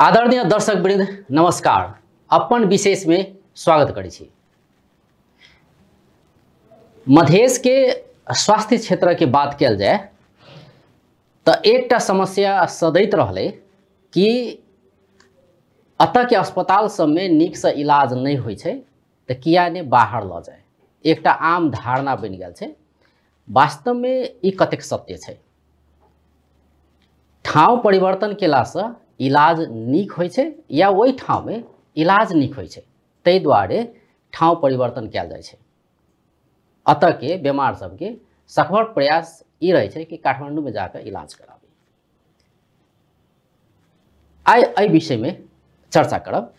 आदरणीय दर्शकवृंद नमस्कार। अपन विशेष में स्वागत करै छी। मधेश के स्वास्थ्य क्षेत्र के बात कल जाए तो एकटा समस्या सदैत रहले कि अतः के अस्पताल सब में नीक से इलाज नहीं होइ छै तो किया ने बाहर ल जाए, एकटा आम धारणा बन गेल छै। वास्तव में ई कतेक सत्य छै? ठाव परिवर्तन केला से इलाज नीक होइ छै या वही ठाव में इलाज नीक होइ छै, तै दुआरे ठाव परिवर्तन कयल जाइ छै। अतः के बीमार सबके सफल प्रयास ई रहे छै कि काठमांडू में जाकर इलाज कराबी। आइ एहि विषय में चर्चा करब।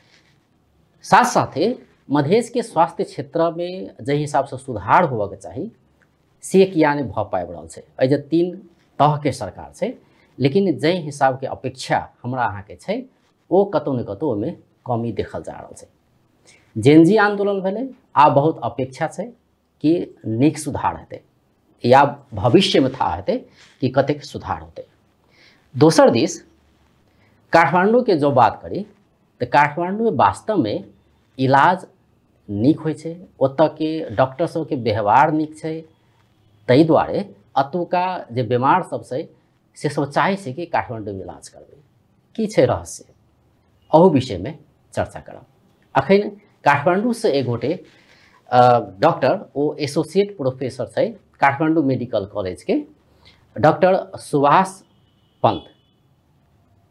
साथ साथे मधेश के स्वास्थ्य क्षेत्र में जे हिसाब से सुधार होबे के चाही से किया ने भ पाबि रहल छै। एहि जे 3 तरह के सरकार छै, लेकिन जे हिसाब के अपेक्षा हमरा अहाँ के छै ओ कतौ न कतौ में कमी देखल जा रहल छै। जेनजी आंदोलन भेलै, आ बहुत अपेक्षा छै कि नीक सुधार हेतै या भविष्य में था हेतै कि कतेक सुधार होतै। दोसर दिस काठमांडू के जो बात करी तो काठमांडू में वास्तव में इलाज नीक होइ छै, ओतऽ के डॉक्टर सब के व्यवहार नीक छै, तै दुआरे अतुका जे बीमार सब छै से सब चाहे छै कि काठमांडू में इलाज करबै। की छै रहस्य, अहू विषय में चर्चा करब। अखन काठमांडू से एक गोटे डॉक्टर ओ एसोसिएट प्रोफेसर छै काठमांडू मेडिकल कॉलेज के, डॉक्टर सुभाष पंत।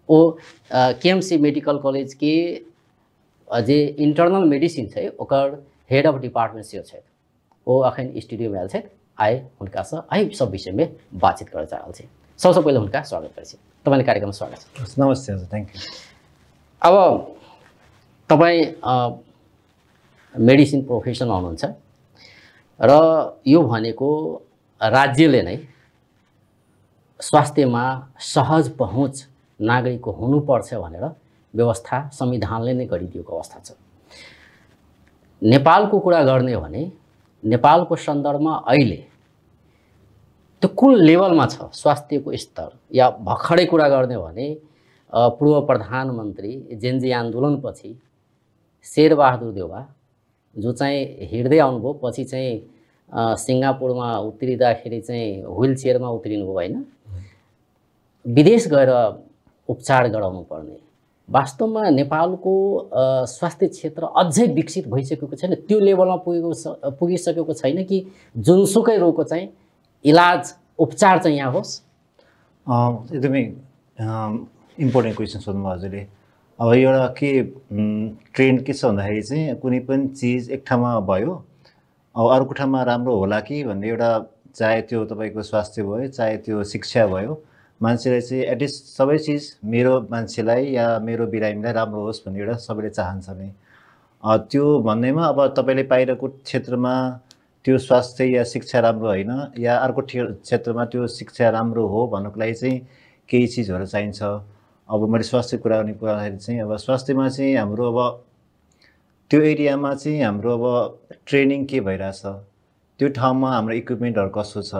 ओ केएमसी मेडिकल कॉलेज के जे इंटरनल मेडिसिन छै ओकर हेड ऑफ डिपार्टमेंट से छै। ओ अखन स्टूडियो में आयल छै। आइ हुनका से एहि सब विषय में बातचीत करय जा रहल छै। सबसे पहले हुनका स्वागत करै छी। तपाईले कार्यक्रम में स्वागत छ। नमस्ते हजुर, थैंक यू। अब तपाई मेडिसिन प्रोफेसनल हुनुहुन्छ र यो भनेको राज्यले नै स्वास्थ्यमा सहज पहुँच नागरिकको हुनुपर्छ भनेर व्यवस्था संविधानले नै गरिदिएको अवस्था छ। नेपालको कुरा गर्ने हो भने नेपालको सन्दर्भमा अहिले त्यो कुन लेभलमा छ स्वास्थ्यको स्तर, या भर्खरै कुरा गर्ने हो भने पूर्व प्रधानमन्त्री जेनजी आन्दोलनपछि शेरबहादुर देउवा जो चाहिँ हिँड्दै आउनुभयो, पछि चाहिँ सिङ्गापुरमा उत्रिँदाखेरि चाहिँ व्हील चेयरमा उत्रिनु भयो हैन, विदेश गएर उपचार गराउनु पर्ने। वास्तवमा नेपालको स्वास्थ्य क्षेत्र अझै विकसित भइसकेको छैन, त्यो लेभलमा पुगिसकेको छैन कि जुनसुकै रोगको चाहिँ इलाज उपचार चाहिँ यहाँ होस्। एकदमै इम्पोर्टेन्ट क्वेसन सोध्नुभयो हजुरले। अब एउटा के ट्रेन्ड के छ भन्दाखेरि चाहिँ कुनै पनि चिज एक ठाउँमा भयो अब अर्को ठाउँमा राम्रो होला कि भन्ने एउटा, चाहे त्यो तपाईँको स्वास्थ्य भयो चाहे त्यो शिक्षा भयो, मान्छेले चाहिँ एटलिस्ट सबै चिज मेरो मान्छेलाई या मेरो बिरामीलाई राम्रो होस् भन्ने एउटा सबैले चाहन्छ नै। त्यो भन्नेमा अब तपाईँले पाइरहेको क्षेत्रमा त्यो स्वास्थ्य या शिक्षा राम्रो होइन, या अर्को क्षेत्रमा त्यो शिक्षा राम्रो हो भन्नको लागि चाहिँ केही चिजहरू चाहिन्छ। अब मैले स्वास्थ्य कुरा गर्ने पर्दाखेरि चाहिँ अब स्वास्थ्यमा चाहिँ हाम्रो अब त्यो एरियामा चाहिँ हाम्रो अब ट्रेनिङ के भइरहेछ, त्यो ठाउँमा हाम्रो इक्विपमेन्टहरू कस्तो छ,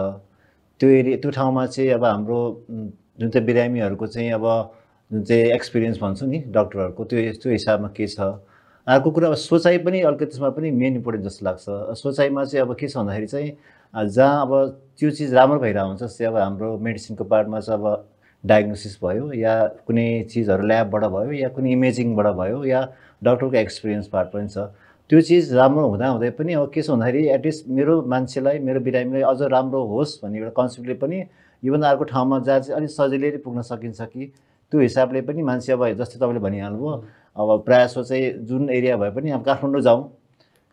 त्यो ठाउँमा चाहिँ अब हाम्रो जुन चाहिँ बिरामीहरूको चाहिँ अब जुन चाहिँ एक्सपिरियन्स भन्छौँ नि डक्टरहरूको, त्यो हिसाबमा के छ। अर्को कुरा अब सोचाइ पनि अलिकति त्यसमा पनि मेन इम्पोर्टेन्ट जस्तो लाग्छ। सोचाइमा चाहिँ अब के छ भन्दाखेरि चाहिँ जहाँ अब त्यो चिज राम्रो भइरहेको हुन्छ, जस्तै अब हाम्रो मेडिसिनको पार्टमा चाहिँ अब डायग्नोसिस भयो या कुनै चिजहरू ल्याबबाट भयो या कुनै इमेजिङबाट भयो या डक्टरको एक्सपिरियन्स पार्ट पनि छ, त्यो चिज राम्रो हुँदै पनि अब के छ भन्दाखेरि एटलिस्ट मेरो मान्छेलाई मेरो बिरामीलाई अझ राम्रो होस् भन्ने एउटा कन्सेप्टले पनि इभन अर्को ठाउँमा जहाँ चाहिँ अलिक सजिलै पुग्न सकिन्छ कि त्यो हिसाबले पनि मान्छे अब जस्तै तपाईँले भनिहाल्नुभयो, अब प्रायः जसो चाहिँ जुन एरिया भए पनि अब काठमाडौँ जाउँ,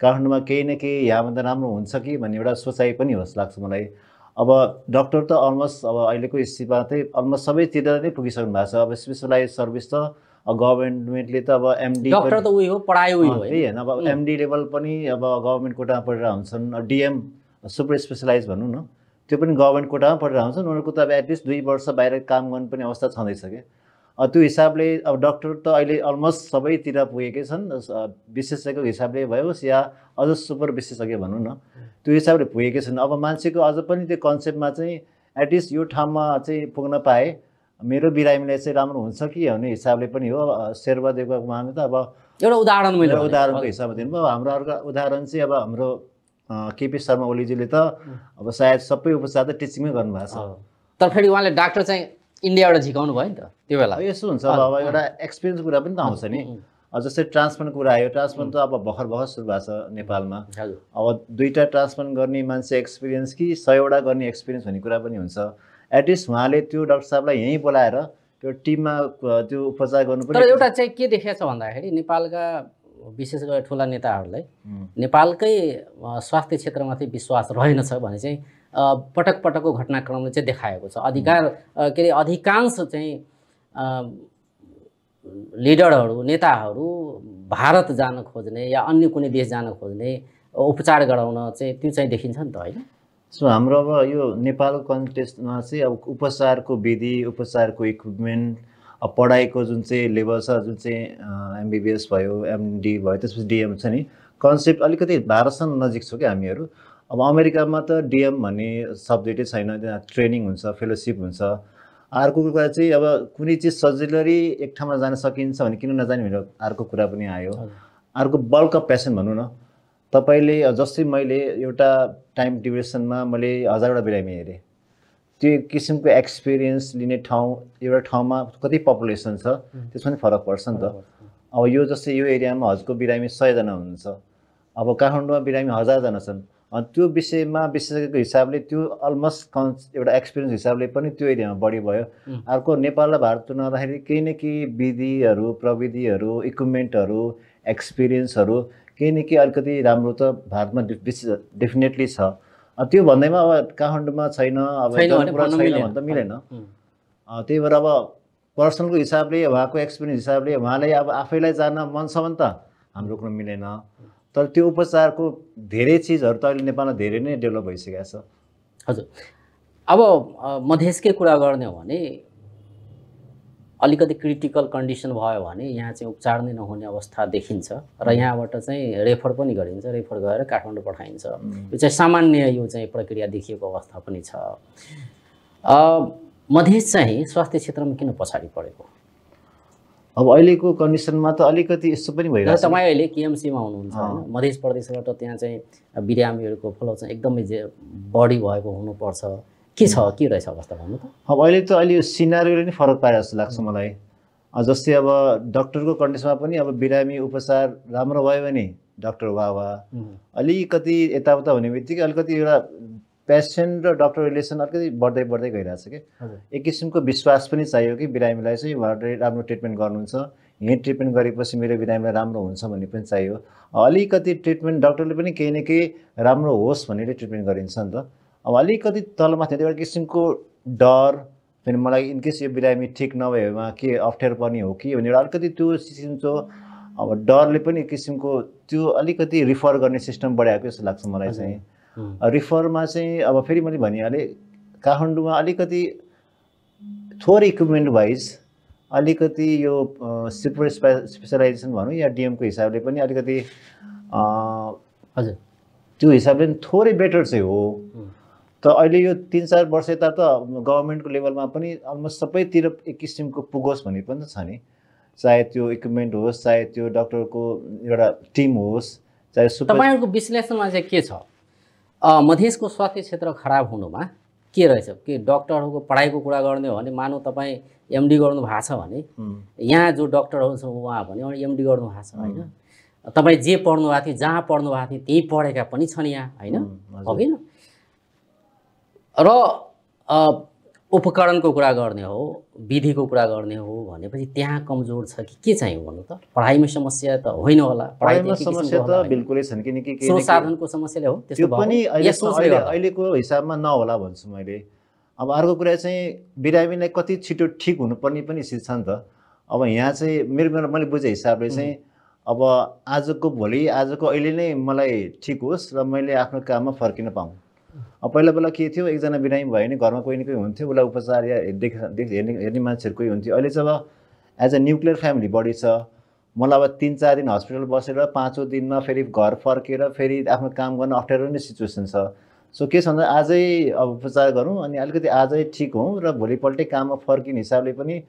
काठमाडौँमा केही न केही यहाँभन्दा राम्रो हुन्छ कि भन्ने एउटा सोचाइ पनि होस् लाग्छ मलाई। अब डक्टर त अलमोस्ट अब अहिलेको स्थितिमा चाहिँ अलमोस्ट सबैतिर नै पुगिसक्नु भएको छ। अब स्पेसलाइज सर्भिस त गभर्मेन्टले त अब एमडी डक्टर त उही हो, पढाइ उही हो हैन। अब एमडी लेभल पनि अब गभर्मेन्ट कोटामा पढेर हुन्छन्, डीएम सुपर स्पेसलाइज भनौँ न, त्यो पनि गभर्मेन्ट कोटामा पढेर हुन्छन्। उनीहरूको त अब एटलिस्ट 2 वर्ष बाहिर काम गर्ने पनि अवस्था छँदैछ के। त्यो हिसाबले अब डक्टर त अहिले अलमोस्ट सबैतिर पुगेकै छन्, विशेषज्ञको हिसाबले भयोस् या अझ सुपर विशेषज्ञ भनौँ न, त्यो हिसाबले पुगेकै छन्। अब मान्छेको अझ पनि त्यो कन्सेप्टमा चाहिँ एटलिस्ट यो ठाउँमा चाहिँ पुग्न पाए मेरो बिरामीलाई चाहिँ राम्रो हुन्छ कि भन्ने हिसाबले पनि हो। शेरबहादेवको उहाँले त अब एउटा उदाहरण मैले उदाहरणको हिसाबमा दिनुभयो। हाम्रो अर्को उदाहरण चाहिँ अब हाम्रो केपी शर्मा ओलीजीले त अब सायद सबै उपचार त टिचिङमै गर्नुभएको छ। तर फेरि उहाँले डाक्टर चाहिँ इन्डियाबाट झिकाउनु भयो नि त त्यो बेला। यसो हुन्छ अब एउटा एक्सपिरियन्स कुरा पनि त आउँछ नि। जस्तै ट्रान्सप्लान्ट कुरा आयो, ट्रान्सप्लान्ट त अब भर्खर सुरु भएको छ नेपालमा। अब 2टा ट्रान्सप्लान्ट गर्ने मान्छे एक्सपिरियन्स कि 100वटा गर्ने एक्सपिरियन्स भन्ने कुरा पनि हुन्छ। एटलिस्ट उहाँले त्यो डाक्टर साहबलाई यहीँ बोलाएर त्यो टिममा त्यो उपचार गर्नु। तर एउटा चाहिँ के देखेको छ भन्दाखेरि नेपालका विशेष गरेर ठुला नेताहरूलाई नेपालकै स्वास्थ्य क्षेत्रमाथि विश्वास रहेनछ भने चाहिँ पटक पटकको घटनाक्रमले चाहिँ देखाएको छ। के अरे अधिकांश चाहिँ लिडरहरू नेताहरू भारत जान खोज्ने या अन्य कुनै देश जान खोज्ने उपचार गराउन चाहिँ त्यो चाहिँ देखिन्छ नि त होइन। सो हाम्रो अब यो नेपालको कन्टेक्स्टमा चाहिँ अब उपचारको विधि, उपचारको इक्विपमेन्ट, अब पढाइको जुन चाहिँ लेभल छ, जुन चाहिँ एमबिबिएस भयो, एमडी भयो, त्यसपछि डिएम छ नि, कन्सेप्ट अलिकति भारतसँग नजिक छौँ क्या हामीहरू। अब अमेरिकामा त डिएम भन्ने सब्जेक्टै छैन, त्यहाँ ट्रेनिङ हुन्छ, फेलोसिप हुन्छ। अर्को कुरा चाहिँ अब कुनै चिज सजिलै एक ठाउँमा जान सकिन्छ भने किन नजाने भनेर अर्को कुरा पनि आयो। अर्को बल्क अफ पेसेन्ट भनौँ न, तपाईँले जस्तै मैले एउटा टाइम ड्युरेसनमा मैले 1000वटा बिरामी हेरेँ। त्यो किसिमको एक्सपिरियन्स लिने ठाउँ, एउटा ठाउँमा कति पपुलेसन छ त्यसमा पनि फरक पर्छ नि त। अब यो जस्तै यो एरियामा हजुरको बिरामी 100जना हुनुहुन्छ, अब काठमाडौँमा बिरामी 1000जना छन्। त्यो विषयमा विशेषज्ञको हिसाबले त्यो अलमोस्ट एउटा एक्सपिरियन्स हिसाबले पनि त्यो एरियामा बढी भयो। अर्को नेपाल र भारत तुलना गर्दाखेरि केही न केही विधिहरू, प्रविधिहरू, इक्विपमेन्टहरू, एक्सपिरियन्सहरू केही न केही अलिकति राम्रो त भारतमा डेफिनेटली छ। त्यो भन्दैमा अब काठमाडौँमा छैन, अब छैन भन्न त मिलेन। त्यही भएर अब पर्सनलको हिसाबले, उहाँको एक्सपिरियन्स हिसाबले उहाँलाई अब आफैलाई जान मन छ भने त हाम्रो कुरो मिलेन। तर त्यो उपचारको धेरै चिजहरू त अहिले नेपालमा धेरै नै डेभलप भइसकेको छ। हजुर, अब मधेसकै कुरा गर्ने हो भने अलिकति क्रिटिकल कन्डिसन भयो भने यहाँ चाहिँ उपचार नै नहुने अवस्था देखिन्छ र यहाँबाट चाहिँ रेफर पनि गरिन्छ, रेफर गरेर काठमाडौँ पठाइन्छ। यो चाहिँ सामान्य यो चाहिँ प्रक्रिया देखिएको अवस्था पनि छ। मधेस चाहिँ स्वास्थ्य क्षेत्रमा किन पछाडि परेको? अब अहिलेको कन्डिसनमा त अलिकति यस्तो पनि भइरहेको छ। तपाईँ अहिले केएमसीमा हुनुहुन्छ होइन, मध्य प्रदेशबाट त्यहाँ चाहिँ बिरामीहरूको फ्लो चाहिँ एकदमै बढी भएको हुनुपर्छ। के छ, के रहेछ अवस्था भन्नु त? अब अहिले त अहिले सिनारीले नै फरक पारेको जस्तो लाग्छ मलाई। जस्तै अब डक्टरको कन्डिसनमा पनि अब बिरामी उपचार राम्रो भयो भने डक्टर वाह, अलिकति यताउता हुने बित्तिकै अलिकति एउटा पेसेन्ट र डक्टर रिलेसन अलिकति बढ्दै गइरहेछ कि। एक किसिमको विश्वास पनि चाहियो कि बिरामीलाई चाहिँ उहाँहरूले राम्रो ट्रिटमेन्ट गर्नुहुन्छ, यहीँ ट्रिटमेन्ट गरेपछि मेरो बिरामीलाई राम्रो हुन्छ भन्ने पनि चाहियो। अलिकति ट्रिटमेन्ट डक्टरले पनि केही न केही राम्रो होस् भनेर ट्रिटमेन्ट गरिन्छ नि त। अब अलिकति तलमाथि एउटा किसिमको डर, फेरि मलाई इनकेस यो बिरामी ठिक नभएमा के अप्ठ्यारो पर्ने हो कि भनेर अलिकति त्यो किसिमको अब डरले पनि एक किसिमको त्यो अलिकति रिफर गर्ने सिस्टम बढाएको जस्तो लाग्छ मलाई चाहिँ। रिफरमा चाहिँ अब फेरि मैले भनिहालेँ काठमाडौँमा अलिकति थोरै इक्विपमेन्ट वाइज अलिकति यो सुपर स्पेसलाइजेसन भनौँ या डिएमको हिसाबले पनि अलिकति हजुर त्यो हिसाबले थोरै बेटर चाहिँ हो। त अहिले यो 3-4 वर्ष यता त गभर्मेन्टको लेभलमा पनि अलमोस्ट सबैतिर एक किसिमको पुगोस् भन्ने पनि त छ नि। चाहे त्यो इक्विपमेन्ट होस्, चाहे त्यो डक्टरको एउटा टिम होस्, चाहे तपाईँहरूको विश्लेषणमा चाहिँ के छ? मधेसको स्वास्थ्य क्षेत्र खराब हुनुमा के रहेछ? के डक्टरहरूको पढाइको कुरा गर्ने हो भने मानौँ तपाईँ एमडी गर्नु भएको छ भने यहाँ जो डक्टरहरू छ उहाँ भने एमडी गर्नु भएको छ होइन, तपाईँ जे पढ्नु भएको थियो, जहाँ पढ्नु भएको थियो त्यही पढेका पनि छन् यहाँ होइन, हो कि न? र उपकरणको कुरा गर्ने हो, विधिको कुरा गर्ने हो भनेपछि त्यहाँ कमजोर छ कि के चाहियो भन्नु त? पढाइमा समस्या त होइन होला? पढाइमा समस्या त बिल्कुलै छैन, किनकि साधनको समस्याले हो त्यस्तो पनि अहिलेको हिसाबमा नहोला भन्छु मैले। अब अर्को कुरा चाहिँ बिरामीलाई कति छिटो ठिक हुनुपर्ने पनि चिज छ नि त। अब यहाँ चाहिँ मैले बुझे हिसाबले चाहिँ अब आजको भोलि, आजको अहिले नै मलाई ठिक होस् र मैले आफ्नो काममा फर्किन पाऊँ। अब पहिला के थियो, एकजना बिरामी भयो भने घरमा कोही न कोही हुन्थ्यो, उसलाई उपचार या हेर्ने मान्छेहरू कोही हुन्थ्यो। अहिले चाहिँ अब एज अ न्युक्लियर फ्यामिली बढी छ, मलाई अब 3-4 दिन हस्पिटल बसेर 5औँ दिनमा फेरि घर फर्केर फेरि आफ्नो काम गर्न अप्ठ्यारो नै सिचुएसन छ। सो के छ भन्दा आजै अब उपचार गरौँ अनि अलिकति आजै ठिक हौँ र भोलिपल्टै काममा फर्किने हिसाबले पनि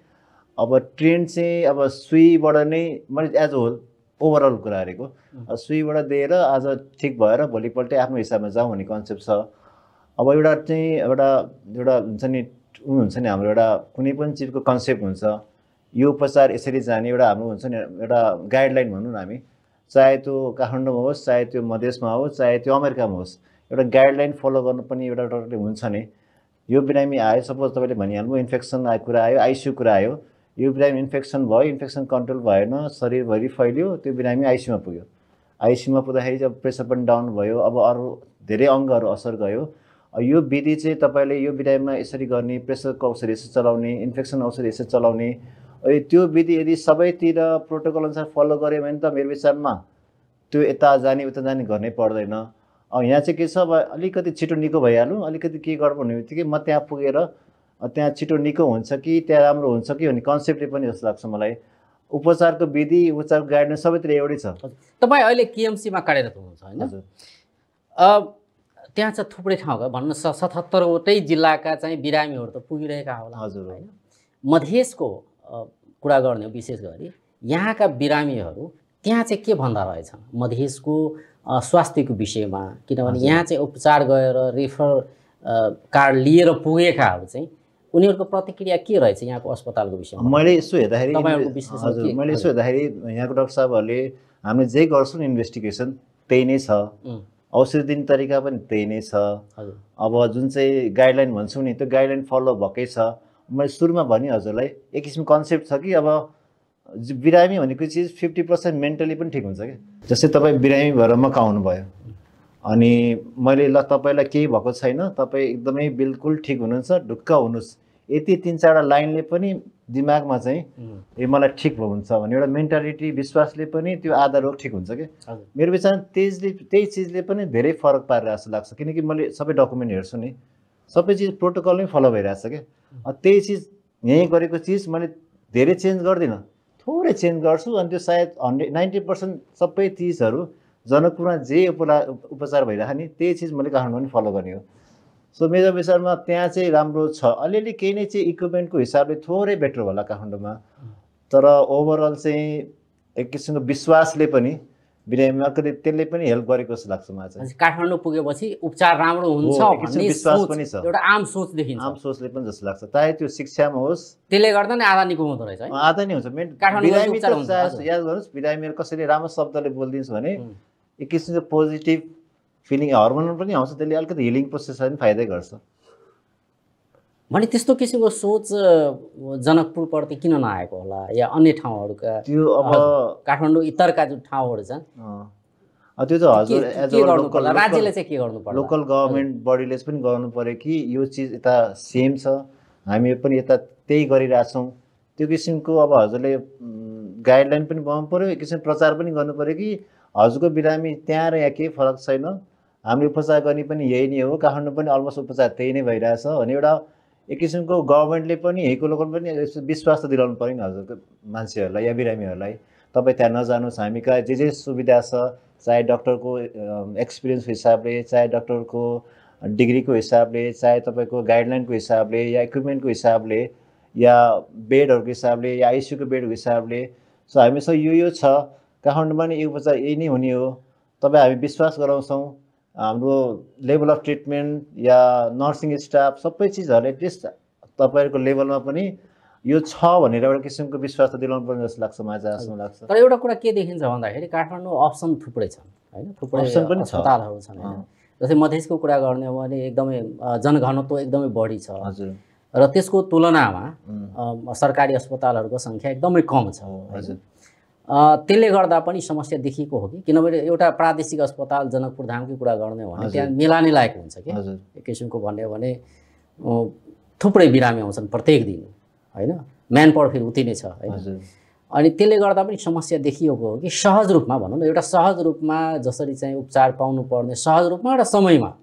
अब ट्रेन्ड चाहिँ अब सुईबाट नै मैले एज होल ओभरअल कुरा गरेको सुईबाट दिएर आज ठिक भएर भोलिपल्टै आफ्नो हिसाबमा जाउँ भन्ने कन्सेप्ट छ। अब एउटा चाहिँ एउटा हुन्छ नि हुन्छ नि हाम्रो एउटा कुनै पनि चिजको कन्सेप्ट हुन्छ यो उपचार यसरी जाने एउटा हाम्रो हुन्छ नि एउटा गाइडलाइन भनौँ न हामी चाहे त्यो काठमाडौँमा होस् चाहे त्यो मधेसमा होस् चाहे त्यो अमेरिकामा होस् एउटा गाइडलाइन फलो गर्नु पनि एउटा डक्टरले हुन्छ नि यो बिरामी आयो सपोज तपाईँले भनिहाल्नु इन्फेक्सन कुरा आयो आइसियू कुरा आयो यो बिरामी इन्फेक्सन भयो इन्फेक्सन कन्ट्रोल भएन शरीरभरि फैल्यो त्यो बिरामी आइसियूमा पुग्यो आइसियूमा पुग्दाखेरि जब प्रेसर पनि डाउन भयो अब अरू धेरै अङ्गहरू असर गयो यो विधि चाहिँ तपाईँले यो बिरामीमा यसरी गर्ने प्रेसरको औषधि यसरी चलाउने इन्फेक्सन औषधि यसरी चलाउने त्यो विधि यदि सबैतिर प्रोटोकल अनुसार फलो गऱ्यो भने त मेरो विचारमा त्यो यता जाने उता जाने गर्नै पर्दैन। यहाँ चाहिँ के छ अब अलिकति छिटो निको भइहाल्नु अलिकति के गर्नु भन्ने बित्तिकै म त्यहाँ पुगेर त्यहाँ छिटो निको हुन्छ कि त्यहाँ राम्रो हुन्छ कि भन्ने कन्सेप्टले पनि जस्तो लाग्छ मलाई। उपचारको विधि उपचारको गाइडलाइन सबैतिर एउटै छ। तपाईँ अहिले केएमसीमा कार्यरत हुनुहुन्छ होइन? त्यहाँ चाहिँ थुप्रै ठाउँका भन्न 77वटै जिल्लाका चाहिँ बिरामीहरू त पुगिरहेका होला हजुर होइन? मधेसको कुरा गर्ने विशेष गरी यहाँका बिरामीहरू त्यहाँ चाहिँ के भन्दा रहेछन् मधेसको स्वास्थ्यको विषयमा? किनभने यहाँ चाहिँ उपचार गएर रेफर कार्ड लिएर पुगेकाहरू चाहिँ उनीहरूको प्रतिक्रिया के रहेछ यहाँको अस्पतालको विषयमा? मैले यसो हेर्दाखेरि हजुर मैले यसो हेर्दाखेरि यहाँको डाक्टर साहबहरूले हामीले जे गर्छौँ इन्भेस्टिगेसन त्यही नै छ औषधि दिने तरिका पनि त्यही नै छ। अब जुन चाहिँ गाइडलाइन भन्छौँ नि त्यो गाइडलाइन फलो भएकै छ। मैले सुरुमा भने हजुरलाई एक किसिमको कन्सेप्ट छ कि अब बिरामी भनेको चिज 50% मेन्टली पनि ठिक हुन्छ क्या। जस्तै तपाईँ बिरामी भएर मका आउनुभयो अनि मैले ल तपाईँलाई केही भएको छैन तपाईँ एकदमै बिल्कुल ठिक हुनुहुन्छ ढुक्क हुनुहोस् यति 3-4वटा लाइनले पनि दिमागमा चाहिँ ए मलाई ठिक हुन्छ भने एउटा मेन्टालिटी विश्वासले पनि त्यो आधा रोग ठिक हुन्छ क्या। मेरो विचारमा त्यही चिजले पनि धेरै फरक पारेर जस्तो लाग्छ किनकि मैले सबै डकुमेन्ट हेर्छु नि सबै चिज प्रोटोकल नै फलो भइरहेछ क्या। त्यही चिज यहीँ गरेको चिज मैले धेरै चेन्ज गर्दिनँ थोरै चेन्ज गर्छु अनि त्यो सायद 90% सबै चिजहरू जनकपुरमा जे उपचार भइरहेको नि त्यही चिज मैले काठमाडौँमा पनि फलो गर्ने हो। सो मेरो विचारमा त्यहाँ चाहिँ राम्रो छ अलिअलि केही नै चाहिँ इक्विपमेन्टको हिसाबले थोरै बेटर होला काठमाडौँमा तर ओभरअल चाहिँ एक किसिमको विश्वासले पनि बिरामीमा अलिकति त्यसले पनि हेल्प गरेको जस्तो लाग्छ मलाई चाहिँ। काठमाडौँ पुगेपछि उपचार राम्रो हुन्छ भन्ने विश्वास पनि छ एउटा आम सोच देखिन्छ आम सोचले पनि जस्तो लाग्छ चाहे त्यो शिक्षामा होस् त्यसले गर्दा नै आधा निको हुँदो रहेछ है आधा नै हुन्छ बिरामी त याद गर्नुहोस् बिरामीहरू कसैले राम्रो शब्दले बोलिदिन्छ भने एक किसिमको पोजिटिभ फिलिङ हर्मोन पनि आउँछ त्यसले अलिकति हिलिङ प्रोसेसलाई पनि फाइदै गर्छ। भने त्यस्तो किसिमको सोच जनकपुरप्रति किन नआएको होला या अन्य ठाउँहरूका त्यो अब काठमाडौँ इतरका जुन ठाउँहरू छन् त्यो त हजुर एज अ लोकल राज्यले चाहिँ के गर्नु पर्छ लोकल गभर्नमेन्ट बडीले पनि गर्नु पर्यो कि यो चिज यता सेम छ हामी पनि यता त्यही गरिरहेछौँ त्यो किसिमको अब हजुरले गाइडलाइन पनि बनाउनु पर्यो एक किसिम प्रचार पनि गर्नु पर्यो कि हजुरको बिरामी त्यहाँ र यहाँ केही फरक छैन हामीले उपचार गर्ने पनि यही नै हो काठमाडौँ पनि अलमोस्ट उपचार त्यही नै भइरहेछ भने एउटा एक किसिमको गभर्नमेन्टले पनि हेको लोकल पनि विश्वास त दिलाउनु पर्यो नि हजुरको मान्छेहरूलाई या बिरामीहरूलाई तपाईँ त्यहाँ नजानुहोस् हामी कहाँ जे सुविधा छ चाहे डक्टरको एक्सपिरियन्सको हिसाबले चाहे डक्टरको डिग्रीको हिसाबले चाहे तपाईँको गाइडलाइनको हिसाबले या इक्विपमेन्टको हिसाबले या बेडहरूको हिसाबले या आइसियूको बेडको हिसाबले सो हामीसँग यो छ काठमाडौँमा नि यो उपचार यही नै हुने हो तपाईँ हामी विश्वास गराउँछौँ हाम्रो level of treatment yeah nursing staff सबै चिजहरूले एटलिस्ट तपाईँहरूको लेभलमा पनि यो छ भनेर एउटा किसिमको विश्वास त दिलाउनु पर्ने जस्तो लाग्छ मलाई जस्तो लाग्छ। तर एउटा कुरा के देखिन्छ भन्दाखेरि काठमाडौँ अप्सन थुप्रै छन् होइन थुप्रै अप्सन पनि छ अस्पतालहरू छन् होइन जस्तै मधेसको कुरा गर्ने हो भने एकदमै जनघनत्व एकदमै बढी छ हजुर र त्यसको तुलनामा सरकारी अस्पतालहरूको सङ्ख्या एकदमै कम छ हजुर त्यसले गर्दा पनि समस्या देखिएको हो कि किनभने एउटा प्रादेशिक अस्पताल जनकपुर धामकै कुरा गर्ने हो भने त्यहाँ मिलाने लायक हुन्छ कि एक किसिमको भन्यो भने थुप्रै बिरामी आउँछन् प्रत्येक दिन होइन म्यान पावर फेरि उति नै छ होइन अनि त्यसले गर्दा पनि समस्या देखिएको हो कि सहज रूपमा भनौँ न एउटा सहज रूपमा जसरी चाहिँ उपचार पाउनु पर्ने सहज रूपमा एउटा समयमा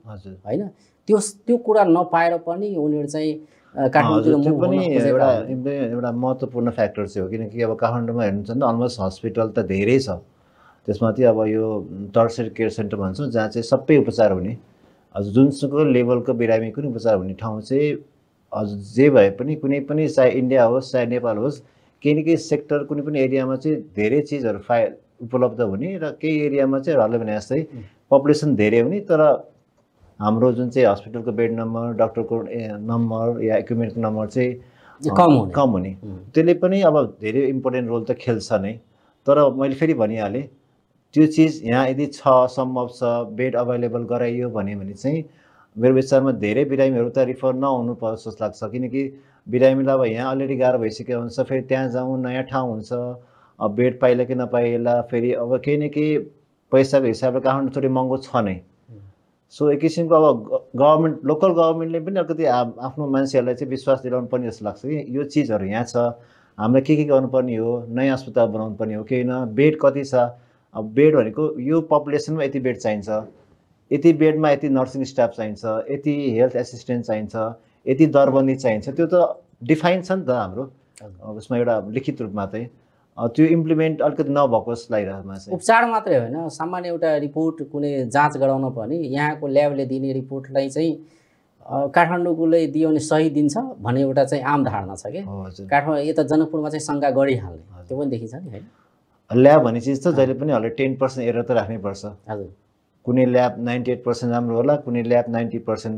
होइन त्यो कुरा नपाएर पनि उनीहरू चाहिँ काठमाडौँ पनि एउटा महत्त्वपूर्ण फ्याक्टर चाहिँ हो किनकि अब काठमाडौँमा हेर्नुहुन्छ भने अलमोस्ट हस्पिटल त धेरै छ त्यसमा चाहिँ अब यो टर्सियरी केयर सेन्टर भन्छौँ जहाँ चाहिँ सबै उपचार हुने हजुर जुनसुकै लेभलको बिरामी कुनै उपचार हुने ठाउँ चाहिँ हजुर जे भए पनि कुनै पनि चाहे इन्डिया होस् चाहे नेपाल होस् केही न केही सेक्टर कुनै पनि एरियामा चाहिँ धेरै चिजहरू उपलब्ध हुने र केही एरियामा चाहिँ हल्लै भने जस्तै पपुलेसन धेरै हुने तर हाम्रो जुन चाहिँ हस्पिटलको बेड नम्बर डक्टरको नम्बर या इक्विपमेन्टको नम्बर चाहिँ कम हुने त्यसले पनि अब धेरै इम्पोर्टेन्ट रोल त खेल्छ नै तर मैले फेरि भनिहालेँ त्यो चिज यहाँ यदि छ सम्भव छ बेड अभाइलेबल गराइयो भने चाहिँ मेरो विचारमा धेरै बिरामीहरू त रिफर नहुनु पर्छ जस्तो लाग्छ किनकि बिरामीलाई अब यहाँ अलरेडी गाह्रो भइसकेको हुन्छ फेरि त्यहाँ जाउँ नयाँ ठाउँ हुन्छ अब बेड पाइला कि नपाइला फेरि अब केही न केही पैसाको हिसाबले काठमाडौँ थोरै महँगो छ नै सो एक किसिमको अब गभर्मेन्ट लोकल गभर्मेन्टले पनि अलिकति आफ्नो मान्छेहरूलाई चाहिँ विश्वास दिलाउनु पर्ने जस्तो लाग्छ कि यो चिजहरू यहाँ छ हामीले के गर्नुपर्ने हो नयाँ अस्पताल बनाउनु पर्ने हो किन बेड कति छ अब बेड भनेको यो पपुलेसनमा यति बेड चाहिन्छ यति बेडमा यति नर्सिङ स्टाफ चाहिन्छ यति हेल्थ एसिस्टेन्ट चाहिन्छ यति दरबन्दी चाहिन्छ त्यो त डिफाइन छ नि त हाम्रो उसमा एउटा लिखित रूपमा चाहिँ त्यो इम्प्लिमेन्ट अलिकति नभएको जस्तो लागिरहेको छ उपचार मात्रै होइन सामान्य एउटा रिपोर्ट कुनै जाँच गराउन पनि यहाँको ल्याबले दिने रिपोर्टलाई चाहिँ काठमाडौँकोले दियो भने सही दिन्छ भन्ने एउटा चाहिँ आम धारणा छ कि काठमाडौँ यता जनकपुरमा चाहिँ शङ्का गरिहाल्ने त्यो पनि देखिन्छ नि होइन ल्याब भन्ने चिज त जहिले पनि हल्लै 10% एरर त राख्नै पर्छ हजुर कुनै ल्याब 98% राम्रो होला कुनै ल्याब 90%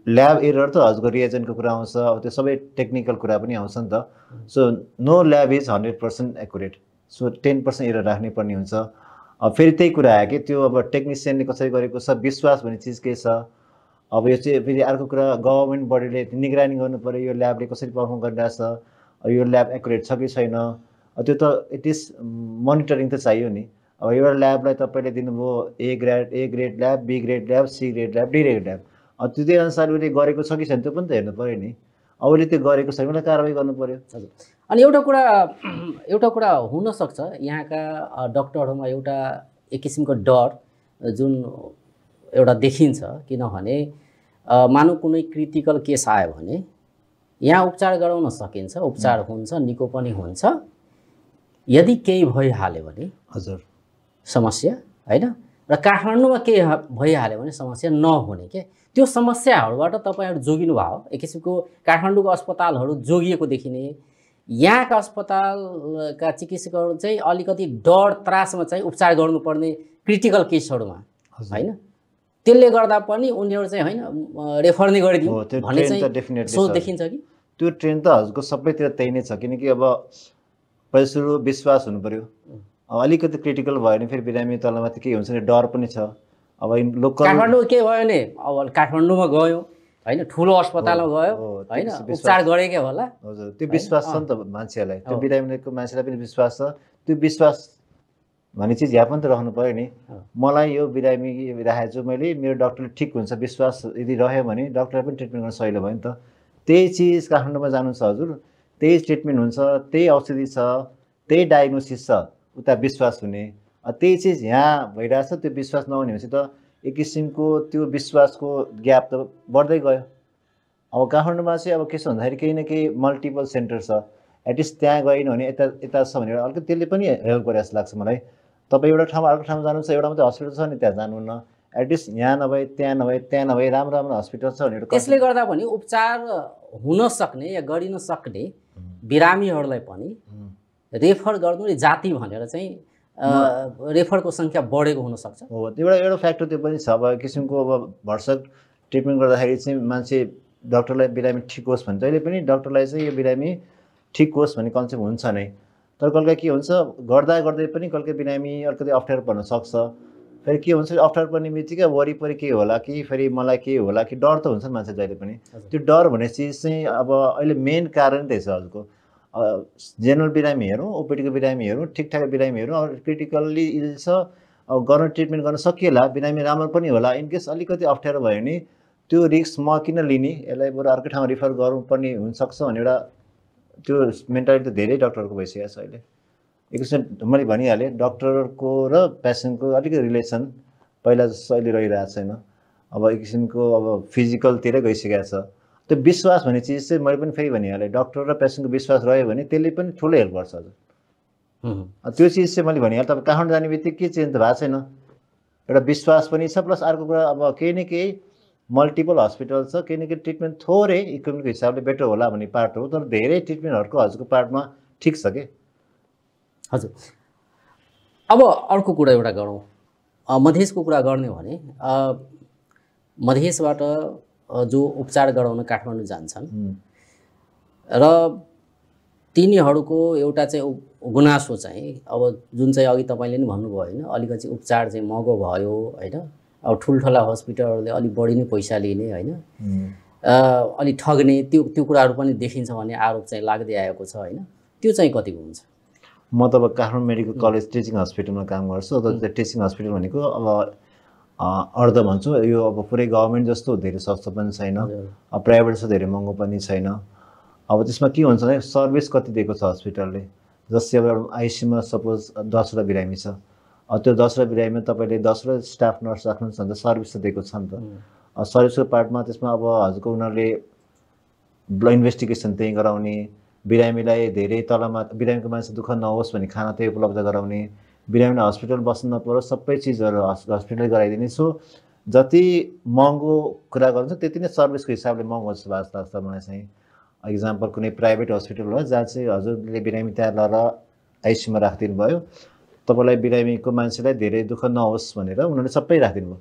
ल्याब एरर त हजुरको रिएजेन्टको कुरा आउँछ अब त्यो सबै टेक्निकल कुरा पनि आउँछ नि त so no lab is 100% accurate so 10% error राख्नै पर्ने हुन्छ अब फेरि त्यही कुरा आयो कि त्यो अब टेक्निसियनले कसरी गरेको छ विश्वास भन्ने चिज के छ अब यो चाहिँ फेरि अर्को कुरा गभर्मेन्ट बडीले निगरानी गर्नु पर्यो यो ल्याबले कसरी पर्फर्म गरिरहेछ यो ल्याब एक्युरेट छ कि छैन त्यो त इट इज मोनिटरिङ त चाहियो नि अब एउटा ल्याबलाई तपाईँले दिनुभयो A grade lab B grade lab C grade lab D grade lab अब त्यही अनुसार उसले गरेको छ कि छैन त्यो पनि त हेर्नु पऱ्यो नि अब उसले त्यो गरेको छैन उसलाई कारवाही गर्नु पऱ्यो अनि एउटा कुरा हुनसक्छ यहाँका डक्टरहरूमा एउटा एक किसिमको डर जुन एउटा देखिन्छ किनभने मानव कुनै क्रिटिकल केस आयो भने यहाँ उपचार गराउन सकिन्छ उपचार हुन्छ निको पनि हुन्छ यदि केही भइहाल्यो भने हजुर समस्या होइन र काठमाडौँमा केही भइहाल्यो भने समस्या नहुने के त्यो समस्याहरूबाट तपाईँहरू जोगिनु भयो एक किसिमको काठमाडौँको अस्पतालहरू जोगिएको देखिने यहाँका अस्पतालका चिकित्सकहरू चाहिँ अलिकति डर त्रासमा चाहिँ उपचार गर्नुपर्ने क्रिटिकल केसहरूमा होइन त्यसले गर्दा पनि उनीहरू चाहिँ होइन रेफर नै गरिदियो भन्ने चाहिँ सोच देखिन्छ कि त्यो ट्रेन त हजुरको सबैतिर त्यही नै छ किनकि अब पहिला सुरु विश्वास हुनु पर्यो अलिकति क्रिटिकल भयो भने फेरि बिरामी तलमाथि के हुन्छ नि डर पनि छ अब लोकल काठमाडौँ के भयो भने अब काठमाडौँमा गयो होइन ठुलो अस्पतालमा गयो होइन उपचार गरेकै होला हजुर त्यो विश्वास छ नि त मान्छेलाई त्यो बिरामीको मान्छेलाई पनि विश्वास छ त्यो विश्वास भन्ने चिज यहाँ पनि त रहनु पर्यो नि मलाई यो बिरामी राखेको छु मैले मेरो डक्टरले ठिक हुन्छ विश्वास यदि रह्यो भने डक्टरले पनि ट्रिटमेन्ट गर्न सजिलो भयो नि त त्यही चिज काठमाडौँमा जानु छ हजुर त्यही ट्रिटमेन्ट हुन्छ त्यही औषधि छ त्यही डायग्नोसिस छ उता विश्वास हुने त्यही चिज यहाँ भइरहेछ त्यो विश्वास नहुने भनेपछि त एक किसिमको त्यो विश्वासको ग्याप त बढ्दै गयो अब काठमाडौँमा चाहिँ अब के छ भन्दाखेरि केही न केही मल्टिपल सेन्टर छ एटलिस्ट त्यहाँ गएन भने यता छ भने अलिकति त्यसले पनि हेल्प गरे जस्तो लाग्छ मलाई तपाईँ एउटा ठाउँमा अर्को ठाउँमा जानु छ एउटा मात्रै हस्पिटल छ नि त्यहाँ जानुहुन्न एटलिस्ट यहाँ नभए त्यहाँ नभए राम्रो राम्रो हस्पिटल छ भनेर त्यसले गर्दा पनि उपचार हुन सक्ने या गरिन सक्ने बिरामीहरूलाई पनि रेफर गर्नु नि जाति भनेर चाहिँ रेफरको सङ्ख्या बढेको हुनसक्छ हो एउटा फ्याक्टर त्यो पनि छ अब किसिमको अब भरसक ट्रिटमेन्ट गर्दाखेरि चाहिँ मान्छे डक्टरलाई बिरामी ठिक होस् भने जहिले पनि डक्टरलाई चाहिँ यो बिरामी ठिक होस् भन्ने कन्सेप्ट हुन्छ नै तर कहिले के हुन्छ गर्दै पनि कहिले बिरामी अलिकति अप्ठ्यारो पर्न सक्छ फेरि के हुन्छ अप्ठ्यारो पर्ने बित्तिकै वरिपरि के होला कि फेरि मलाई के होला कि डर त हुन्छ नि मान्छे जहिले पनि त्यो डर भन्ने चिज चाहिँ अब अहिले मेन कारण त्यही छ हजुरको जेनरल बिरामीहरू ओपिडीको बिरामीहरू ठिकठाक बिरामीहरू अब क्रिटिकल्ली छ अब गर्न ट्रिटमेन्ट गर्न सकिएला बिरामी राम्रो पनि होला इनकेस अलिकति अप्ठ्यारो भयो भने त्यो रिस्क म किन लिने यसलाई बरु अर्कै ठाउँमा रिफर गर्नुपर्ने हुनसक्छ भन्ने एउटा त्यो मेन्टालिटी त धेरै डक्टरको भइसकेको छ अहिले एक किसिम मैले भनिहालेँ डक्टरको र पेसेन्टको अलिकति रिलेसन पहिला जस्तो अहिले रहिरहेको छैन अब एक किसिमको अब फिजिकलतिरै गइसकेको छ त्यो विश्वास भन्ने चिज चाहिँ मैले पनि फेरि भनिहालेँ डक्टर र पेसेन्टको विश्वास रह्यो भने त्यसले पनि ठुलो हेल्प गर्छ हजुर त्यो चिज चाहिँ मैले भनिहालेँ तपाईँ काठमाडौँ जाने बित्तिकै के चेन्ज त भएको छैन एउटा विश्वास पनि छ प्लस अर्को कुरा अब केही न केही मल्टिपल हस्पिटल छ किनकि ट्रिटमेन्ट थोरै इकोनोमिक हिसाबले बेटर होला भन्ने पार्ट हो तर धेरै ट्रिटमेन्टहरूको हजुरको पार्टमा ठिक छ के हजुर अब अर्को कुरा एउटा गरौँ मधेसको कुरा गर्ने हो भने मधेसबाट जो उपचार गराउन काठमाडौँ जान्छन् र तिनीहरूको एउटा चाहिँ गुनासो चाहिँ अब जुन चाहिँ अघि तपाईँले नि भन्नुभयो होइन अलिकति उपचार चाहिँ महँगो भयो होइन अब ठुल्ठुला हस्पिटलहरूले अलिक बढी नै पैसा लिने होइन अलिक ठग्ने त्यो कुराहरू पनि देखिन्छ भन्ने आरोप चाहिँ लाग्दै आएको छ होइन त्यो चाहिँ कतिको हुन्छ म त अब काठमाडौँ मेडिकल कलेज टिचिङ हस्पिटलमा काम गर्छु त टिचिङ हस्पिटल भनेको अब अर्ध भन्छु यो अब पुरै गभर्मेन्ट जस्तो धेरै सस्तो पनि छैन अब प्राइभेट जस्तो धेरै महँगो पनि छैन अब त्यसमा के हुन्छ भने सर्भिस कति दिएको छ हस्पिटलले जस्तै अब एउटा आइसियुमा सपोज 10वटा बिरामी छ त्यो 10वटा बिरामीमा तपाईँले 10वटा स्टाफ नर्स राख्नुहुन्छ भने त सर्भिस त दिएको छ नि त सर्भिसको पार्टमा त्यसमा अब हजुरको उनीहरूले ब्लड इन्भेस्टिगेसन त्यहीँ गराउने बिरामीलाई धेरै तलमा बिरामीको मान्छे दुःख नहोस् भने खाना त्यही उपलब्ध गराउने बिरामीलाई हस्पिटल बस्नु नपरोस् सबै चिजहरू हस्पिटलले गराइदिने सो जति महँगो कुरा गर्नुहुन्छ त्यति नै सर्भिसको हिसाबले महँगो जस्तो लाग्छ मलाई चाहिँ इक्जाम्पल कुनै प्राइभेट हस्पिटल हो जहाँ चाहिँ हजुरले बिरामी त्यहाँ लगेर आइसियुमा राखिदिनु भयो तपाईँलाई बिरामीको मान्छेलाई धेरै दुःख नहोस् भनेर उनीहरूले सबै राखिदिनु भयो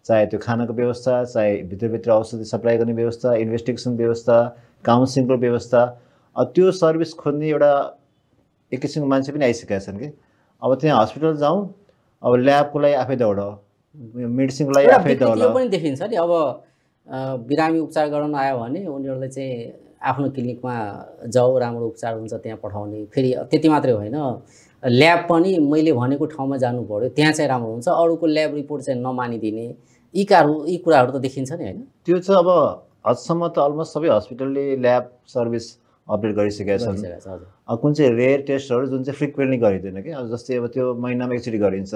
चाहे त्यो खानाको व्यवस्था चाहे भित्रभित्र औषधि सप्लाई गर्ने व्यवस्था इन्भेस्टिगेसन व्यवस्था काउन्सिलिङको व्यवस्था त्यो सर्भिस खोज्ने एउटा एक किसिमको मान्छे पनि आइसकेका छन् कि अब त्यहाँ हस्पिटल जाउँ अब ल्याबको लागि आफै दौड मेडिसिनको लागि आफै दौड पनि देखिन्छ नि अब बिरामी उपचार गराउन आयो भने उनीहरूले चाहिँ आफ्नो क्लिनिकमा जाऊ राम्रो उपचार हुन्छ त्यहाँ पठाउने फेरि त्यति मात्रै होइन ल्याब पनि मैले भनेको ठाउँमा जानु पर्यो त्यहाँ चाहिँ राम्रो हुन्छ अरूको ल्याब रिपोर्ट चाहिँ नमानिदिने यी कुराहरू त देखिन्छ नि होइन त्यो चाहिँ अब हदसम्म त अलमोस्ट सबै हस्पिटलले ल्याब सर्भिस अपडेट गरिसकेका छन् कुन चाहिँ रेयर टेस्टहरू जुन चाहिँ फ्रिक्वेन्टली गरिँदैन कि अब जस्तै अब त्यो महिनामा एकचोटि गरिन्छ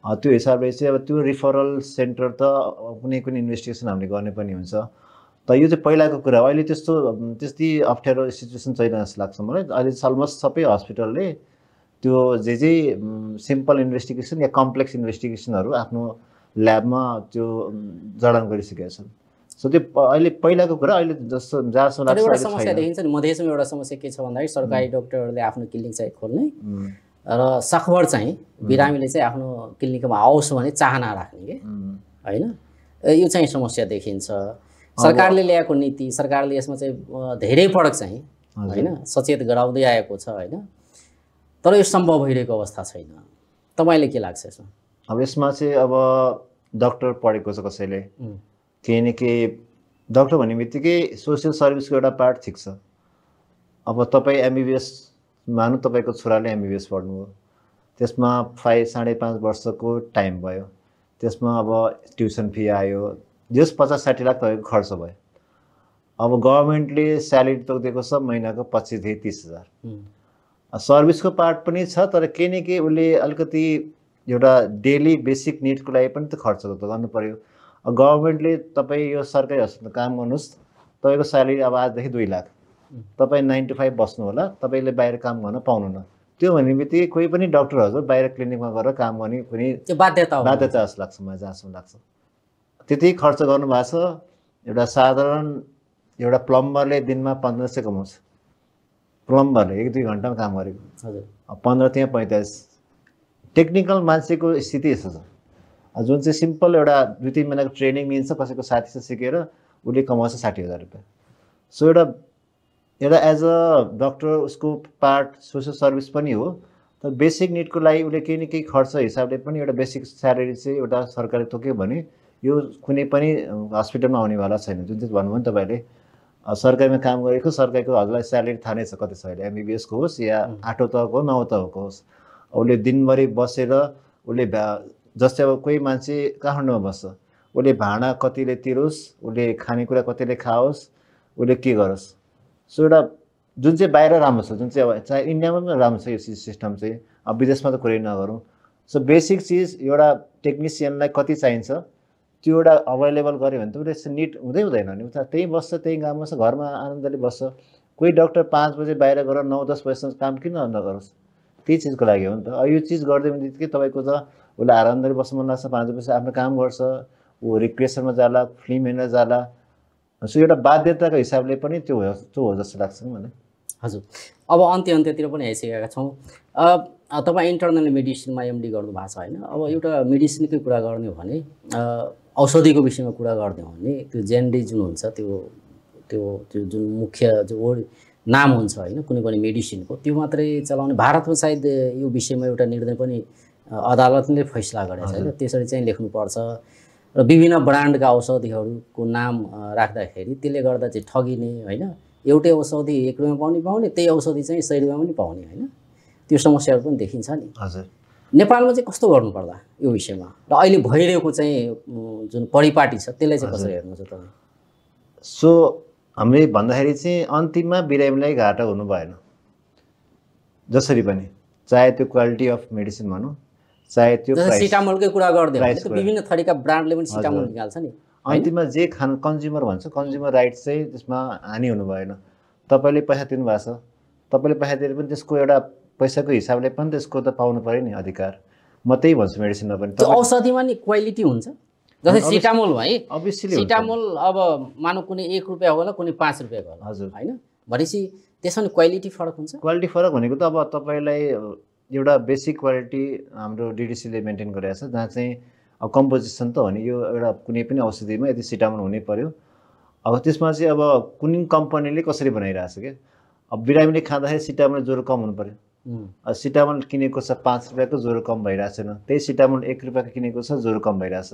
त्यो हिसाबले चाहिँ अब त्यो रिफरल सेन्टर त कुनै कुनै इन्भेस्टिगेसन हामीले गर्ने पनि हुन्छ त यो चाहिँ पहिलाको कुरा अहिले त्यस्तै अप्ठ्यारो सिचुएसन छैन जस्तो लाग्छ मलाई अहिले अलमोस्ट सबै हस्पिटलले त्यो जे सिम्पल इन्भेस्टिगेसन या कम्प्लेक्स इन्भेस्टिगेसनहरू आफ्नो ल्याबमा त्यो जडान गरिसकेका छन् सो त्यो अहिले पहिलाको कुरा अहिले जस्तो जहाँसम्म लाग्छ एउटा समस्या देखिन्छ नि मधेसमा एउटा समस्या के छ भन्दाखेरि सरकारी डाक्टरहरूले आफ्नो क्लिनिक चाहिँ खोल्ने र सकभर चाहिँ बिरामीले चाहिँ आफ्नो क्लिनिकमा आओस् भने चाहना राख्ने के होइन यो चाहिँ समस्या देखिन्छ सरकारले ल्याएको नीति सरकारले यसमा चाहिँ धेरै पटक चाहिँ होइन सचेत गराउँदै आएको छ होइन तर यो सम्भव भइरहेको अवस्था छैन तपाईँले के लाग्छ यसमा अब यसमा चाहिँ अब डक्टर पढेको छ कसैले केही न केही डक्टर भन्ने बित्तिकै सोसियल सर्भिसको एउटा पार्ट ठिक छ अब तपाईँ एमबिबिएस मानु तपाईँको छोराले एमबिबिएस पढ्नुभयो त्यसमा 5.5 वर्षको टाइम भयो त्यसमा अब ट्युसन फी आयो जस 50-60 लाख तपाईँको खर्च भयो अब गभर्मेन्टले स्यालेरी तोकिदिएको छ महिनाको 25,000 30,000 सर्भिसको पार्ट पनि छ तर केही न केही उसले अलिकति एउटा डेली बेसिक निडको लागि पनि त खर्च त गर्नु पर्यो गभर्मेन्टले तपाईँ यो सरकारी हस्पिटलमा काम गर्नुहोस् तपाईँको स्यालेरी अब आजदेखि 2 लाख तपाईँ 9 to 5 बस्नु होला तपाईँले बाहिर काम गर्न पाउनु न त्यो भन्ने बित्तिकै कोही पनि डक्टरहरू बाहिर क्लिनिकमा गएर काम गर्ने कुनै बाध्यता जस्तो लाग्छ मलाई जहाँसम्म लाग्छ त्यति खर्च गर्नुभएको छ एउटा साधारण एउटा प्लम्बरले दिनमा 1500 कमाउँछ प्लम्बरले 1-2 घन्टामा काम गरेको हजुर 15 त्यहाँ 45 टेक्निकल मान्छेको स्थिति यस्तो छ जुन चाहिँ सिम्पल एउटा 2-3 महिनाको ट्रेनिङ लिन्छ कसैको साथीसँग सिकेर उसले कमाउँछ 60,000 रुपियाँ सो एउटा एज अ डक्टर उसको पार्ट सोसियल सर्भिस पनि हो तर बेसिक निडको लागि उसले केही न केही खर्च हिसाबले पनि एउटा बेसिक स्यालेरी चाहिँ एउटा सरकारले तोक्यो भने यो कुनै पनि हस्पिटलमा आउनेवाला छैन जुन चाहिँ भन्नुभयो नि तपाईँले सरकारीमा काम गरेको सरकारको हजुरलाई स्यालेरी थाहा नै छ कति छ अहिले एमबिबिएसको होस् या 8औं तहको 9औं तहको होस् उसले दिनभरि बसेर उसले जस्तै अब कोही मान्छे काठमाडौँमा बस्छ उसले भाडा कतिले तिरोस् उसले खानेकुरा कतिले खाओस् उसले के गरोस् सो एउटा जुन चाहिँ बाहिर राम्रो छ जुन चाहिँ अब चाहे इन्डियामा पनि राम्रो छ यो सिस्टम चाहिँ अब विदेशमा त कुरै नगरौँ सो बेसिक चिज एउटा टेक्निसियनलाई कति चाहिन्छ त्यो एउटा अभाइलेबल गऱ्यो भने त उसले निड हुँदैन नि उता त्यही बस्छ त्यही काम गर्छ घरमा आनन्दले बस्छ कोही डक्टर 5 बजे बाहिर गएर 9-10 बजेसम्म काम किन नगरोस् त्यही चिजको लागि हो नि त यो चिज गर्दै बित्तिकै तपाईँको त उसले आरामदारी बस्नु मन लाग्छ 5 बजे आफ्नो काम गर्छ ऊ रिक्रिएसनमा जाला फिल्म हेर्न जाला सो एउटा बाध्यताको हिसाबले पनि त्यो हो जस्तो लाग्छ मलाई हजुर अब अन्त्यतिर पनि आइसकेका छौँ तपाईँ इन्टरनल मेडिसिनमा एमडी गर्नुभएको छ होइन अब एउटा मेडिसिनकै कुरा गर्ने हो भने औषधिको विषयमा कुरा गर्ने हो भने त्यो जेनडी जुन हुन्छ त्यो जुन मुख्य जो नाम हुन्छ होइन कुनै पनि मेडिसिनको त्यो मात्रै चलाउने भारतमा सायद यो विषयमा एउटा निर्णय पनि अदालतले फैसला गरेको छ होइन त्यसरी चाहिँ लेख्नुपर्छ र विभिन्न ब्रान्डका औषधिहरूको नाम राख्दाखेरि त्यसले गर्दा चाहिँ ठगिने होइन एउटै औषधि 1 रुपैयाँमा पाउने त्यही औषधि चाहिँ 100 रुपैयाँमा पनि पाउने होइन त्यो समस्याहरू पनि देखिन्छ नि हजुर नेपालमा चाहिँ कस्तो गर्नुपर्ला यो विषयमा र अहिले भइरहेको चाहिँ जुन परिपाटी छ त्यसलाई चाहिँ कसरी हेर्नुहुन्छ तपाईँ सो हामीले भन्दाखेरि चाहिँ अन्तिममा बिरामीलाई घाटा हुनु भएन जसरी पनि चाहे त्यो क्वालिटी अफ मेडिसिन भनौँ चाहे त्यो सिटामोलकै कुरा गर्दै हो भने विभिन्न थरीका ब्रान्डले पनि सिटामोल निकाल्छ नि अन्तिममा जे कन्ज्युमर भन्छ कन्ज्युमर राइट्स चाहिँ त्यसमा हानि हुनु भएन तपाईँले पैसा तिर्नु भएको छ तपाईँले पैसा तिरेर पनि त्यसको एउटा पैसाको हिसाबले पनि त्यसको त पाउनु पर्यो नि अधिकार म त्यही भन्छु मेडिसिनमा पनि त्यो औषधिमा नि क्वालिटी हुन्छ जस्तै सिटामोल है अभियसली सिटामोल अब मानौ कुनै 1 रुपैयाँ होला कुनै 5 रुपैयाँको होला हजुर हैन भनेपछि त्यसमा नि क्वालिटी फरक हुन्छ क्वालिटी फरक भनेको त अब तपाईँलाई एउटा बेसिक क्वालिटी हाम्रो डिडिसीले मेन्टेन गरेको छ जहाँ चाहिँ अब कम्पोजिसन त हो नि यो एउटा कुनै पनि औषधिमा यदि सिटामोल हुनै पर्यो अब त्यसमा चाहिँ अब कुनै कम्पनीले कसरी बनाइरहेको छ क्या अब बिरामीले खाँदाखेरि सिटामोल ज्वरो कम हुनु पर्यो सिटामोल किनेको छ 5 रुपैयाँको ज्वरो कम भइरहेको छैन त्यही सिटामोल 1 रुपैयाँको किनेको छ ज्वरो कम भइरहेछ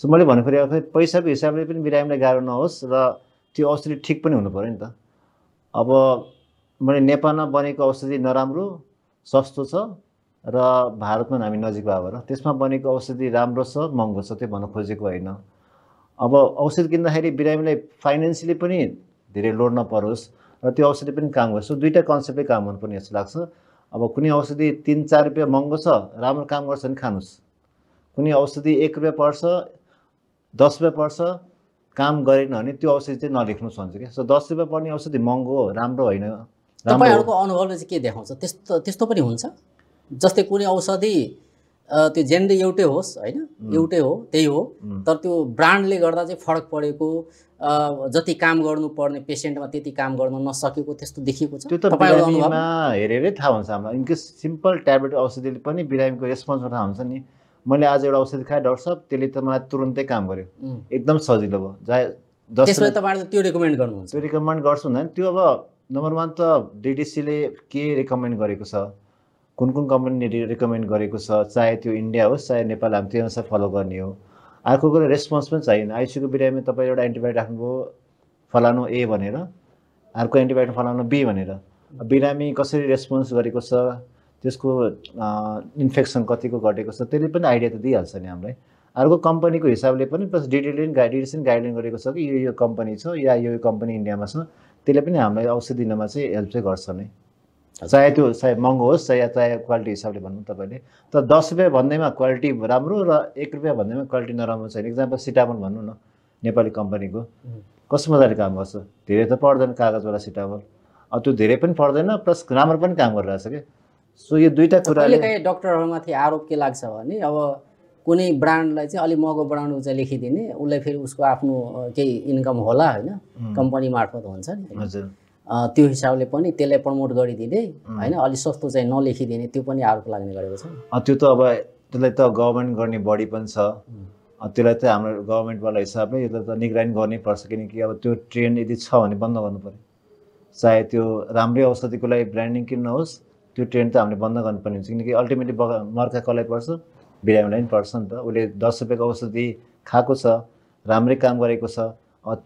सो मैले भन्नु खोजेको पैसाको हिसाबले पनि बिरामीलाई गाह्रो नहोस् र त्यो औषधि ठिक पनि हुनु पर्यो नि त अब मैले नेपालमा बनेको औषधि नराम्रो सस्तो छ र भारतमा हामी नजिक भएर त्यसमा बनेको औषधि राम्रो छ महँगो छ त्यो भन्न खोजेको होइन अब औषधि किन्दाखेरि बिरामीलाई फाइनेन्सियली पनि धेरै लोड नपरोस् र त्यो औषधि पनि काम गर्छ दुईटा कन्सेप्टै काम हुनुपर्ने जस्तो लाग्छ अब कुनै औषधि 3-4 रुपैयाँ महँगो छ राम्रो काम गर्छ भने खानुस् कुनै औषधि 1 रुपैयाँ पर्छ 10 रुपैयाँ पर्छ काम गरेन भने त्यो औषधि चाहिँ नलेख्नुहोस् भन्छ क्या सो 10 रुपैयाँ पर्ने औषधि महँगो हो राम्रो होइन तपाईहरुको अनुभवले चाहिँ के देखाउँछ त्यस्तो पनि हुन्छ जस्तै कुनै औषधि त्यो जेनरी एउटै होस् हैन एउटै हो त्यही हो तर त्यो ब्रान्डले गर्दा चाहिँ फरक परेको जति काम गर्नुपर्ने पेशेन्टमा त्यति काम गर्न नसकेको त्यस्तो देखिएको छ त्यो त बिरामीमा हेरेरै थाहा हुन्छ हामीलाई इनकेस सिम्पल ट्याब्लेट औषधिले पनि बिरामीको रेस्पोन्स थाहा हुन्छ नि मैले आज एउटा औषधि खाएँ डाक्टर साहब त्यसले त मलाई तुरुन्तै काम गर्यो एकदम सजिलो भयो त्यसले तपाईहरुले त्यो रिकमेन्ड गर्नुहुन्छ त्यो रिकमेन्ड गर्छु नि त्यो अब नम्बर 1 त डिडिसीले के रिकमेन्ड गरेको छ कुन कम्पनीले रिकमेन्ड गरेको छ चाहे त्यो इन्डिया होस् चाहे नेपाल हामी त्यो अनुसार फलो गर्ने हो अर्को कुरा रेस्पोन्स पनि चाहिएन आइसियुको बिरामी तपाईँ एउटा एन्टिबायोटिक राख्नुभयो फलानु ए भनेर अर्को एन्टिबायोटिक फलानु बी भनेर बिरामी कसरी रेस्पोन्स गरेको छ त्यसको इन्फेक्सन कतिको घटेको छ त्यसले पनि आइडिया त दिइहाल्छ नि हामीलाई अर्को कम्पनीको हिसाबले पनि प्लस डिडिसीले गाइडलाइन गरेको छ कि यो कम्पनी छ या यो कम्पनी इन्डियामा छ त्यसले पनि हामीलाई औषधि दिनमा चाहिँ हेल्प चाहिँ गर्छ नै चाहे त्यो चाहे महँगो होस् चाहे क्वालिटी हिसाबले भन्नु तपाईँले तर 10 रुपैयाँ भन्दैमा क्वालिटी राम्रो र 1 रुपैयाँ भन्दैमा क्वालिटी नराम्रो छैन एक्जाम्पल सिटामोल भन्नु न नेपाली कम्पनीको कस्तो मजाले काम गर्छ धेरै त पर्दैन कागजवाला सिटामोल अब त्यो धेरै पनि पर्दैन प्लस राम्रो पनि काम गरिरहेछ क्या सो यो दुईटा कुराले डाक्टरहरुमाथि आरोप के लाग्छ भने अब कुनै ब्रान्डलाई चाहिँ अलि महँगो ब्रान्ड चाहिँ लेखिदिने उसलाई फेरि उसको आफ्नो केही इन्कम होला हैन कम्पनी मार्फत हुन्छ नि हजुर त्यो हिसाबले पनि त्यसलाई प्रमोट गरिदिने हैन अलि सस्तो चाहिँ नलेखिदिने त्यो पनि आरोप लाग्ने गरेको छ त्यो त अब त्यसलाई त गभर्नमेन्ट गर्ने बडी पनि छ त्यसलाई त हाम्रो गभर्नमेन्टवाला हिसाबले यसलाई त निगरानी गर्नै पर्छ किनकि अब त्यो ट्रेन्ड यदि छ भने बन्द गर्नु पर्यो चाहे त्यो राम्रै औषधिको लागि ब्रान्डिङ किन नहोस् त्यो ट्रेन्ड त हामीले बन्द गर्नुपर्ने हुन्छ किनकि अल्टिमेटली मर्का कसलाई पर्छ बिरामीलाई पनि पर्छ नि त उसले 10 रुपैयाँको औषधि खाएको छ राम्रै काम गरेको छ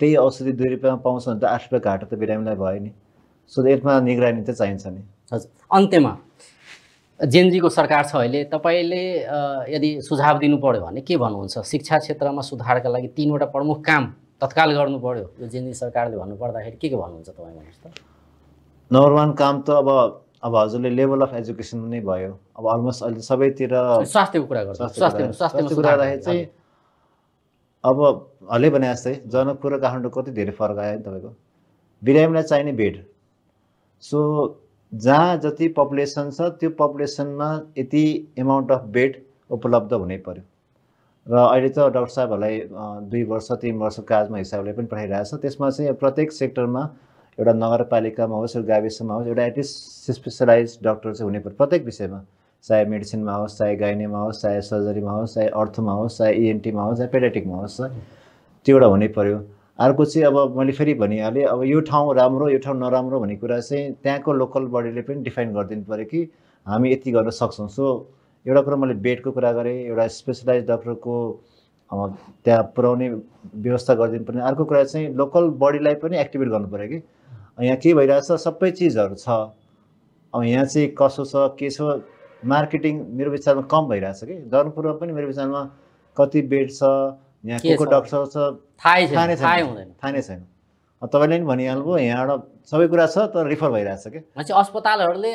त्यही औषधि 2 रुपैयाँमा पाउँछ भने त 8 रुपैयाँ घाटा त बिरामीलाई भयो नि सो यसमा निगरानी त चाहिन्छ नि हजुर अन्त्यमा जेनजीको सरकार छ अहिले तपाईले यदि सुझाव दिनु पर्यो भने के भन्नुहुन्छ शिक्षा क्षेत्रमा सुधारका लागि 3 वटा प्रमुख काम तत्काल गर्नु पर्यो यो जेनजी सरकारले भन्नु पर्दाखेरि के भन्नुहुन्छ तपाई भन्नुस् त नम्बर 1 काम त अब हजुरले लेभल अफ एजुकेसन नै भयो अब अलमोस्ट अहिले सबैतिर स्वास्थ्यको कुरा गर्छ स्वास्थ्यमा सुधार राखे चाहिँ अब हले भने जस्तै जनकपुर र काठमाडौँ कति धेरै फरक आयो नि तपाईको बिरामीलाई चाहिने बेड सो जहाँ जति पपुलेसन छ त्यो पपुलेसनमा यति एमाउन्ट अफ बेड उपलब्ध हुनै पर्यो र अहिले त डाक्टर साहबहरूलाई 2 वर्ष 3 वर्ष काजमा हिसाबले पनि पठाइरहेछ। त्यसमा चाहिँ प्रत्येक सेक्टरमा एउटा नगरपालिकामा होस् एउटा गाविसमा होस् एउटा एटलिस्ट स्पेसलाइज डाक्टर चाहिँ हुनुपर्छ प्रत्येक विषयमा, चाहे मेडिसिनमा होस्, चाहे गाइनीमा होस्, चाहे सर्जरीमा होस्, चाहे अर्थमा होस्, चाहे इएनटीमा होस्, चाहे पेडियाट्रिकमा होस्, त्यो एउटा हुनै पर्यो। अर्को चाहिँ अब मैले फेरि भनिहालेँ, अब यो ठाउँ राम्रो यो ठाउँ नराम्रो भन्ने कुरा चाहिँ त्यहाँको लोकल बडीले पनि डिफाइन गरिदिनु पऱ्यो कि हामी यति गर्न सक्छौँ। सो एउटा कुरा मैले बेडको कुरा गरेँ, एउटा स्पेसलाइज डाक्टरको त्यहाँ पुर्याउने व्यवस्था गरिदिनु पर्ने। अर्को कुरा चाहिँ लोकल बडीलाई पनि एक्टिभेट गर्नु पऱ्यो कि यहाँ के भइरहेछ, सबै चिजहरू छ, अब यहाँ चाहिँ कसो छ के छ, मार्केटिङ मेरो विचारमा कम भइरहेछ कि। जनकपुरमा पनि मेरो विचारमा कति बेड छ, यहाँ को डाक्टर छ थाहा नै छैन। तपाईँले पनि भनिहाल्नुभयो यहाँबाट सबै कुरा छ तर रिफर भइरहेछ कि। अस्पतालहरूले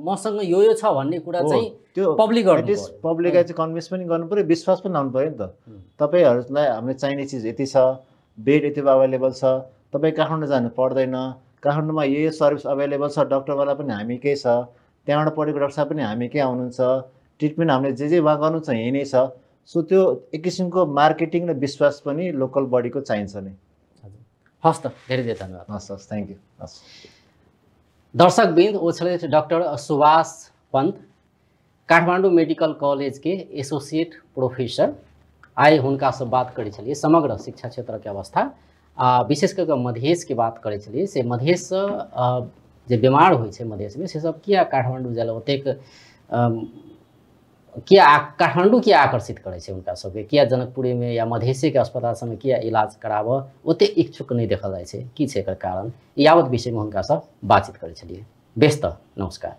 मसँग यो छ भन्ने कुरा चाहिँ त्यो पब्लिकलाई चाहिँ कन्भिन्स पनि गर्नु पऱ्यो, विश्वास पनि लाउनु पऱ्यो नि त। तपाईँहरूलाई हामीले चाहिने चिज यति छ, बेड यति अभाइलेबल छ, तपाईँ काठमाडौँ जानु पर्दैन, काठमाडौँमा यो सर्भिस अभाइलेबल छ, डक्टरवाला पनि हामीकै छ, त्यहाँबाट पढेको डाक्टर साहब पनि हामीकै आउनुहुन्छ, ट्रिटमेन्ट हामीले जे वहाँ गर्नु छ यही नै छ। सो त्यो एक किसिमको मार्केटिङ र विश्वास पनि लोकल बडीको चाहिन्छ नै। हस् त, धेरै धेरै धन्यवाद। हस् थ्याङ्क यू। हस् दर्शकबिंद, वो doctor Subhash Pant, Kathmandu medical college के एसोसिएट प्रोफेसर। आए हुनका से बात करे छलिए समग्र शिक्षा क्षेत्र के अवस्था, विशेष करके मधेश की बात करे छलिए से मधेश जे बीमार होइ छै मधेश में से सब किया काठमांडू जाल ओतेक किया काठमांडू किया आकर्षित करे छै उनका सबके, किया जनकपुरी में या मधेसी के अस्पताल सब में किया इलाज कराब ओते इच्छुक नहीं देखल जाए छै, की छै एकर कारण, यावत विषय में हुनका सब बातचीत करे छलिए। व्यस्त नमस्कार।